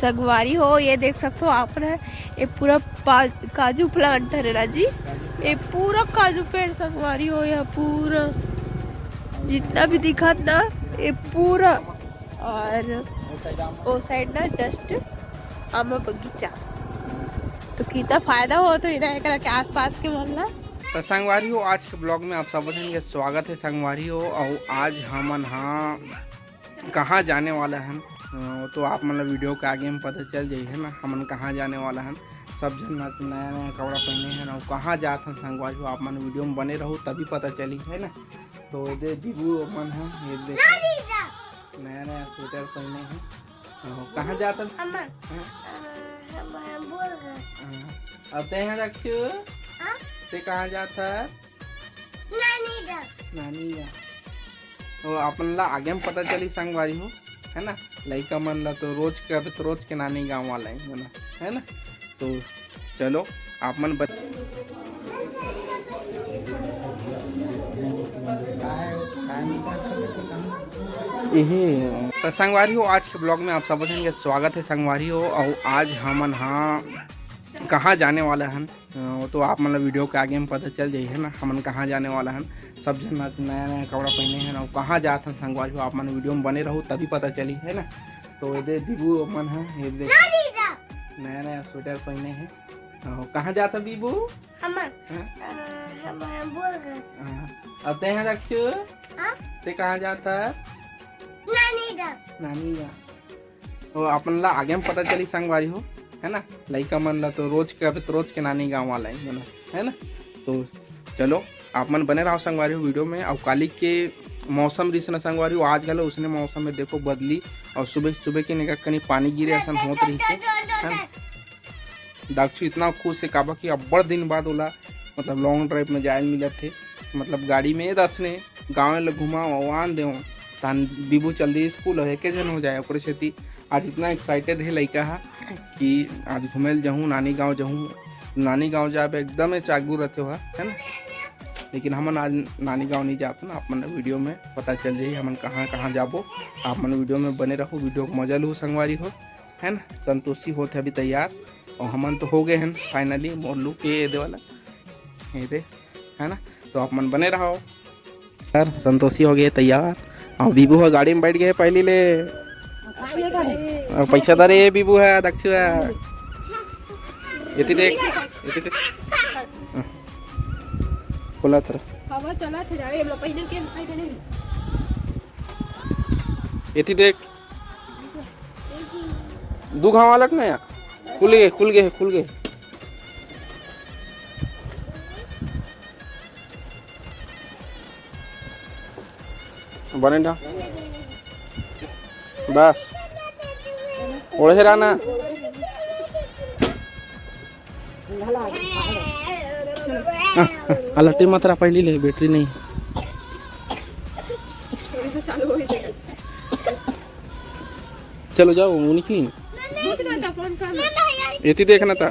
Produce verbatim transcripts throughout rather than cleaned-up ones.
संगवारी हो, ये देख सकते हो आप ना, ये पूरा पा-, काजू प्लांट है ना जी, ये पूरा काजू पेड़ संगवारी हो, यह पूरा जितना भी दिखत ना, ये पूरा। और वो साइड ना जस्ट आम बगीचा, तो कितना फायदा हो तो इन्हें एकरा के आसपास के मन ला। तो संगवारी हो, आज के ब्लॉग में आप सब झन के स्वागत है संगवारी हो। और आज हमन हा कहाँ जाने वाला हन, अ, तो आप मन ला वीडियो के आगे में पता चल जाई है ना, हमन कहाँ जाने वाला हन। सब झन आज नया नया कपड़ा पहने हैं और कहाँ जात हन संगवारी हो, आप मन वीडियो में बने रहो तभी पता चली है ना। तो ये दे दीबू मन है, ये देख नया नया स्वेटर पहने हैं। हाँ, कहाँ जात हन? हमन, हाँ? अ, हमन बोल रहे। हाँ। और ते हैं दक्षु? हाँ? ते कहाँ जात है? नानी घर। नानी घर। वो अपन ला आगे में पता चली संगवारी हो, है ना? लइका मन ला तो रोज के, अभी तो रोज के नानी गाँव वाला है, है ना? है ना? तो चलो, आप मन बत-, इही। तो संगवारी हो, आज के ब्लॉग में आप सब झन के स्वागत है संगवारी हो। और आज हमन हा कहाँ जाने वाला हन, अ, वो तो आप मन ला वीडियो के आगे में पता चल जाई है ना, हमन कहाँ जाने वाला हन। सब झन आज नया नया कपड़ा पहने हैं और कहाँ जात हन संगवारी हो, आप मन वीडियो में बने रहो तभी पता चली है ना। तो ये दे दीबू मन है, ये दे नया नया स्वेटर पहने हैं। और कहाँ जात है दीबू? हमन, हाँ? अ, हमन बोल रहे। हाँ। और ते हैं दक्षु? हाँ? ते कहाँ जात है? नानी घर। नानी घर। वो अपन ला आगे में पता चली संगवारी हो, है ना? लइका मन ला तो रोज के, अभी तो रोज के नानी गाँव वाला है, है ना? है ना? तो चलो, आप मन बने रहो संगवारी हो वीडियो में। और काली के मौसम रिस ना संगवारी हो, आज घलो उसने मौसम में देखो बदली, और सुबह सुबह के निका कनी पानी गिरे असन होत रहिसे, है ना? दक्षु इतना खुश है, काबर कि अब्बड़ दिन बाद ओला, मतलब, लॉन्ग ड्राइव में जाए ल मिलत हे, मतलब, गाड़ी में। दस ने गाँव ल घुमा आन देव, तान बीबू चल दी स्कूल, और एके झन हो जाए, ओकरे सेती आज इतना एक्साइटेड है लइका हा कि आज घूमे ल जाहूँ, नानी गाँव जाहूँ। नानी गाँव जाबे एकदम चागू रहते हो, है ना? लेकिन हमन आज नानी गाँव नहीं जात ना, आप मन वीडियो में पता चल जाही हमन कहाँ कहाँ जाबो। आप मन वीडियो में बने रहो, वीडियो को मजा लू संगवारी हो, है ना? संतोषी होत है अभी तैयार, और हमन तो हो गए हैं फाइनली। मोर लुक ये दे वाला, ये दे, है ना? तो आप मन बने रहो। यार, संतोषी हो गए तैयार, और बीबू ह गाड़ी में बैठ गए पहली ले। और पैसा दे रे बीबू है, दक्षु है। एती देख, एती देख। हाँ। खोला तेरा। हवा चला थे, जावे, हम लोग पहले के दिखाई देने। एती देख। दू घाव अलग ना यार। खुल गए, खुल गए, खुल गए। बने डा। बस। ओढ़े रहा ना। हाँ, हाँ, अलटे मात्रा पहली ले, बैटरी नहीं। चलो जाओ, वो नहीं। एती देखना था।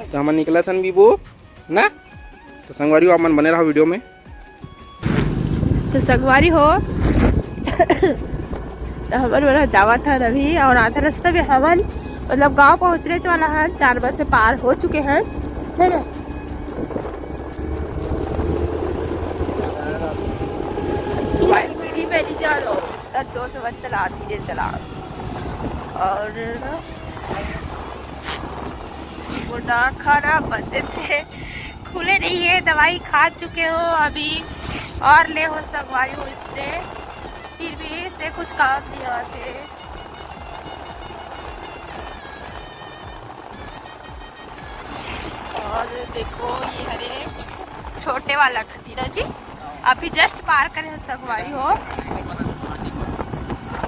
तो हमन निकला थन बीबू ना। तो संगवारी हो, आप मन बने रहो वीडियो में। तो संगवारी हो, तो हमन वाला जावत हन अभी, और आधा रास्ता में हमन, मतलब, गांव पहुंचने वाला हन, चार बजे पार हो चुके हैं, है ना? भाई, मेरी, मेरी जानो, इतना जोर से मत चला, धीरे चला। और ना, वो ना खाना बनते थे, खुले नहीं है, दवाई खा चुके हो अभी, और ले हो संगवारी हो स्प्रे, फिर भी से कुछ काम नहीं आते। और देखो, ये हरे छोटे वाला नदी ना जी, अभी जस्ट पार करे हैं संगवारी हो,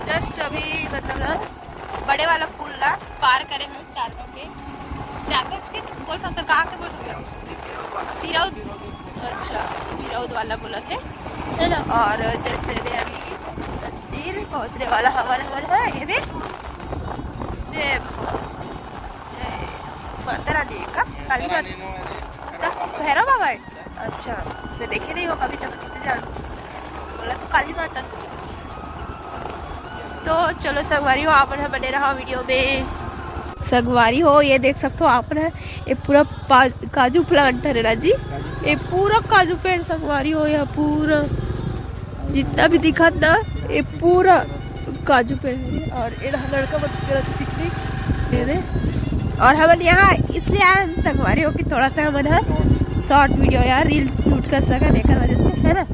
जस्ट अभी, मतलब, बड़े वाला पुल ला पार करे हैं। चार बजे, चार बजे के तो बोल सकते, कहाँ के बोल सकते? पिरौद, अच्छा, पिरौद वाला बोला थे, है ना? और जस्ट ये अभी मंदिर पहुँचने वाला हमारे, हमारे है ये भी। जय, जय माता रानी का, काली माता, भैरव बाबा है। अच्छा, मैं देखे नहीं हो कभी, तब किसे जान। बोला तो काली माता से। तो चलो संगवारी हो, आप मन ह बने रहा वीडियो में। संगवारी हो, ये देख सकते हो आप मन ह, ये पूरा पा-, काजू प्लांट है ना जी, ये पूरा काजू पेड़ संगवारी हो, यह पूरा जितना भी दिखत ना, ये पूरा काजू पेड़ है। और ये रहा लड़का मन करत पिकनिक, ये दे। और हमन यहाँ इसलिए आए हैं संगवारी हो कि थोड़ा सा हमन ह शॉर्ट वीडियो या रील्स शूट कर सकन, एकर वजह से, है ना।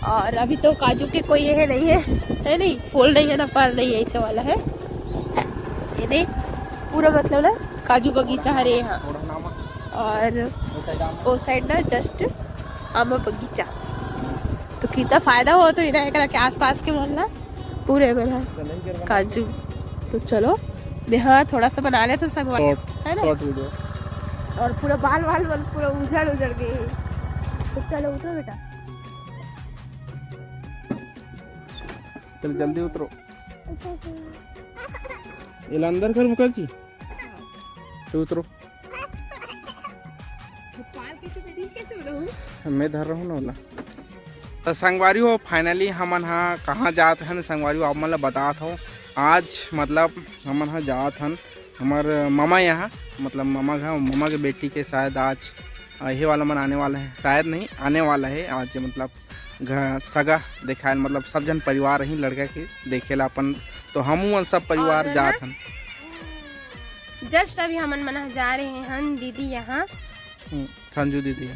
और अभी तो काजू के कोई ये नहीं है, है नहीं, फूल नहीं है ना, फल नहीं है, ऐसे वाला है। ये दे, पूरा मतलब ना काजू बगीचा हरे यहाँ, और वो साइड ना जस्ट आम बगीचा। तो कितना फायदा हो तो इना एकरा के आसपास के मन ला पूरे बना काजू। तो चलो, मैं हाँ थोड़ा सा बना लेते संगवारी, शॉर्ट, है ना? Short video. और पूरा बाल वाल वाल पूरा उजड़ उजड़ गए हैं। तो चलो उठो बेटा। चल जल्दी उतरो। ये अंदर कर मुखर्जी। तो उतरो। मैं धर रहूँ ना ओला। तो संगवारी हो, फाइनली हमन हा कहाँ जात हन, संगवारी हो, आप मन ला बतात हो। आज मतलब हमन हा जात हन हमर मामा यहाँ, मतलब मामा घर, मामा के बेटी के शायद आज, अ, ये वाला मन आने वाला है, शायद नहीं, आने वाला है आज, मतलब घ-, सगा देखायल, मतलब सब जन परिवार ही लड़का के देखे ला अपन, तो हमू मन सब परिवार और जात ना, हन। जस्ट अभी हमन मन जा रहे हन दीदी यहाँ। हम्म, संजू दीदी।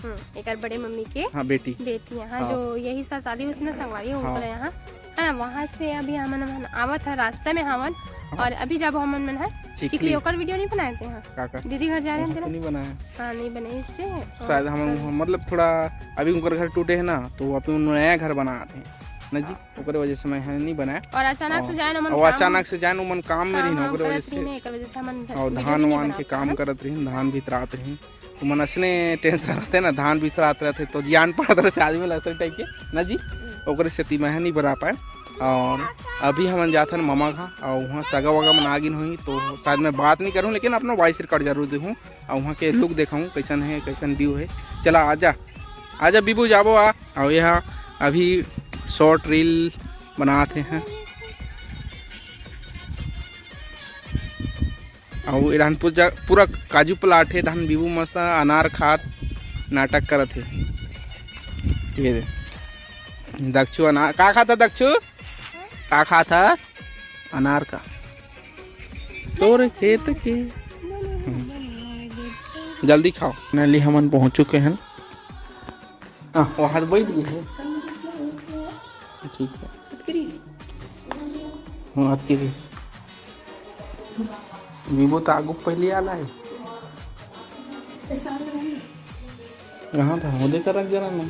हम्म, एकर बड़े मम्मी के हाँ, बेटी। बेटी यहाँ, हाँ। जो यही साल शादी होइस ना संगवारी, हाँ। ओकर यहाँ, है ना, वहाँ से अभी हमन, हमन आवत है, रास्ता में हवन। हाँ। और अभी जब हमन मन है चिखली। चिखली, ओकर वीडियो नहीं बनाए थे, हाँ। का, का? दीदी घर जा रहे हैं वहाँ तो तेरा? नहीं बनाया। हाँ, नहीं बनाए इससे, और शायद हम, कर मतलब थोड़ा अभी उनकर घर टूटे है ना, तो अभी उन्होंने नया घर बनाते हैं ना जी, ओकरे वजह से मैं यहाँ नहीं बनाया। और अचानक से और जाए ना, हमन वो काम, अचानक से जाए ना, उमन काम में काम रही ना, वाम ओकरे वजह करत रही से। ना, एकर वजह से हमन और वीडियो धान नहीं वान बना के पाए काम हैं। करत रही, धान भितरात रही। तो मन असने टेंशन रहते ना, धान बिसरात रहते तो जियान पड़त रहते आदमी ला, असने टाइप के ना जी, ओकरे सेती मैं नहीं बना पाए। और अभी हमन जाथन ममा घर और वहाँ सगा वगा मन आगिन होही, तो शायद मैं बात नहीं करूँ, लेकिन अपना वॉइस रिकॉर्ड जरूर दूँ और वहाँ के लुक देखाऊँ कैसन है, कैसन व्यू है। चला आजा, आजा बीबू, जाबो आ। और यह अभी शॉर्ट रील बनाते हैं। अउ ए डाहन पूजा, पूरा काजू प्लाट हे, ए डाहन बीबू मस्त अनार खात नाटक करत हे। ये दे, दक्षु अनार का खाता? दक्षु का खात हस? अनार का। तोर खेत के। हम्म। जल्दी खाओ। फाइनली हमन पहुंच चुके हैं। आ, वहाँ बैठ गए हैं। ठीक है। हाँ, अतकी रहिस। वीवो तो आगू पहले आला है। कहाँ था? वो देकर रख देना ना।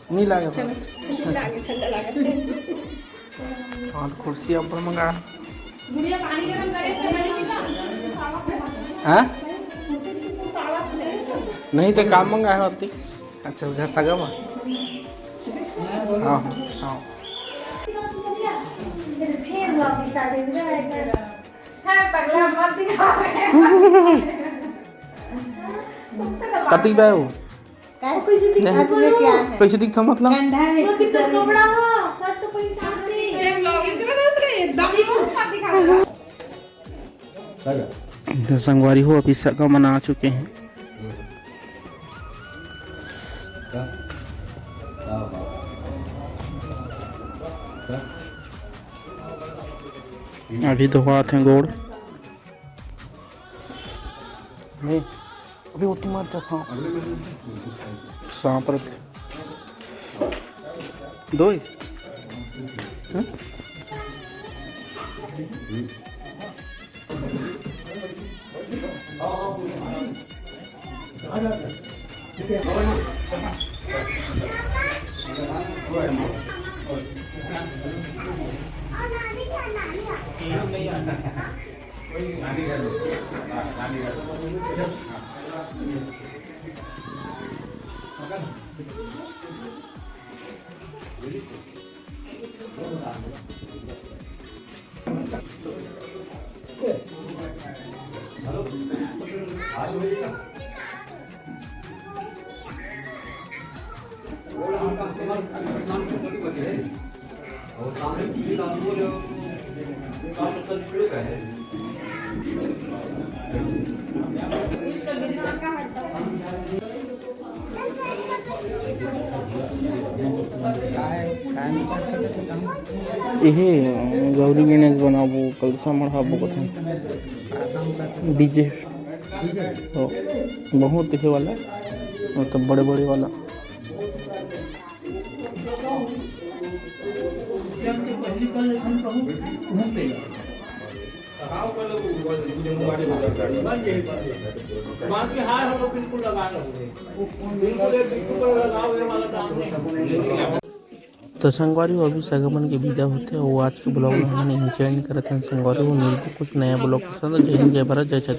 नहीं लागे। और कुर्सी ऊपर मंगा। हाँ? नहीं तो काम मंगा है होती। अच्छा, उधर सगा मा। हाँ, हाँ। कति बा वो? काय कैसे दिखता है? इसमें क्या है? कैसे दिखता मतलब? ठंडा है। वो कितना कपड़ा हो, शर्ट तो पहन के आ रही है। सेम लॉगिंग कर रहे थे, एकदम ही साथ दिखा रहा। तो संगवारी हो, अभी सगा मन आ चुके हैं। अभी धोआत हैं गोड़। नहीं, अभी होती मार जा सांप। सांप रख। दो ही? हैं? इहे गौरी गणेश बनाबो, कलसा मढ़ाबो कथे। डीजे तो बहुत इहे वाला, मतलब बड़े बड़े वाला। तो संगवारी हो, अभी सगा मन के विदा होथे अउ आज के ब्लॉग ला हमन एंजॉय नइ करत हन। संगवारी हो, मिलबो कुछ नया ब्लॉग के साथ। जय हिंद, जय भारत, जय छत्तीसगढ़।